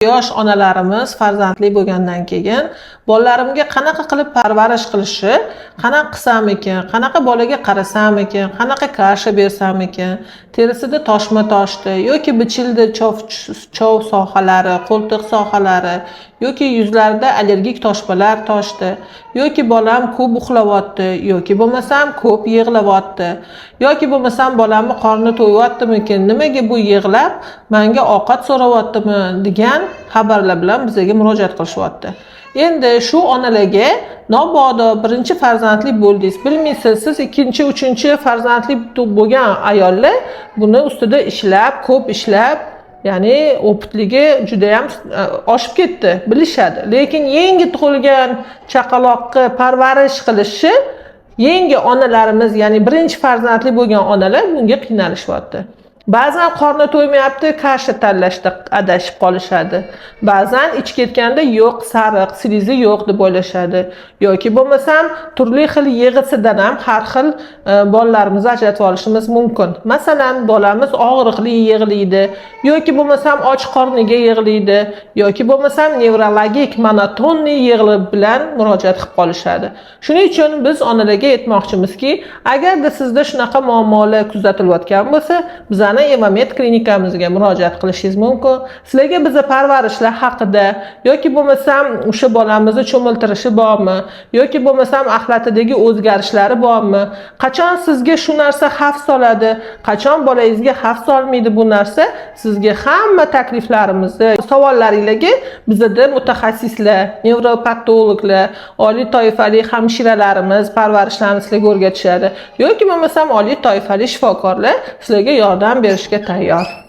Yosh onalarimiz farzandli bo'lgandan keyin bolalarimga qanaqa qilib parvarish qilishi, qanaqa qilsam ekan, qanaqa bolaga qarasam ekan, qanaqa kasha bersam ekan, terisida toshma toshdi yoki bichildi chov sohalari, qo'ltiq sohalari yoki yuzlarida allergik toshmalar toshdi yoki bolam ko'p uxlayapti yoki bo'lmasam ko'p yig'layapti yoki bo'lmasam bolamni qorni to'yyaptimikin, nimaga bu yig'lab manga ovqat so'rayaptimi degan xabarlar bilan bizga murojaat qilishyapti. Endi shu onalarga, mabodo birinchi farzandli bo'ldingiz, bilmaysiz, siz ikkinchi, uchinchi farzandli bo'lgan ayollar buni ustida ishlab, ko'p ishlab, ya'ni опыт ligi judayam oshib ketdi, bilishadi. Lekin yangi tug'ilgan chaqaloqni parvarish qilishi yangi onalarimiz, ya'ni birinchi farzandli bo'lgan onalar bunga qiynalishyapti. Ba'zan qorni to'ymayapti, kasha tanlashda adashib qolishadi. Ba'zan ichib ketganda yo'q, sariq, слизи yo'q deb o'ylashadi. Yoki bo'lmasam turli xil yig'isidan ham har xil bolalarimizni ajratib olishimiz mumkin. Masalan, bolamiz og'riqli yig'laydi yoki bo'lmasam och qorniga yig'laydi yoki bo'lmasam nevrologik монотонный yig'i bilan murojaat qilib qolishadi. Shuning uchun biz onalarga aytmoqchimizki, agarda sizda shunaqa muammolar kuzatilayotgan bo'lsa, bizani Evamed klinikamizga murojaat qilishingiz mumkin. Sizlarga biza parvarishlar haqida yoki bo'lmasam o'sha bolamizni cho'miltirishi bormi yoki bo'lmasam axlatidagi o'zgarishlari bormi, qachon sizga shu narsa xavf soladi, qachon bolangizga xavf solmaydi bu narsa, sizga hamma takliflarimizni, savollaringlarga bizada mutaxassislar, nevropatologlar, oliy toifali hamshiralarimiz parvarishlarni sizlarga o'rgatishadi yoki bo'lmasam oliy toifali shifokorlar sizlarga yordam berishga tayyor.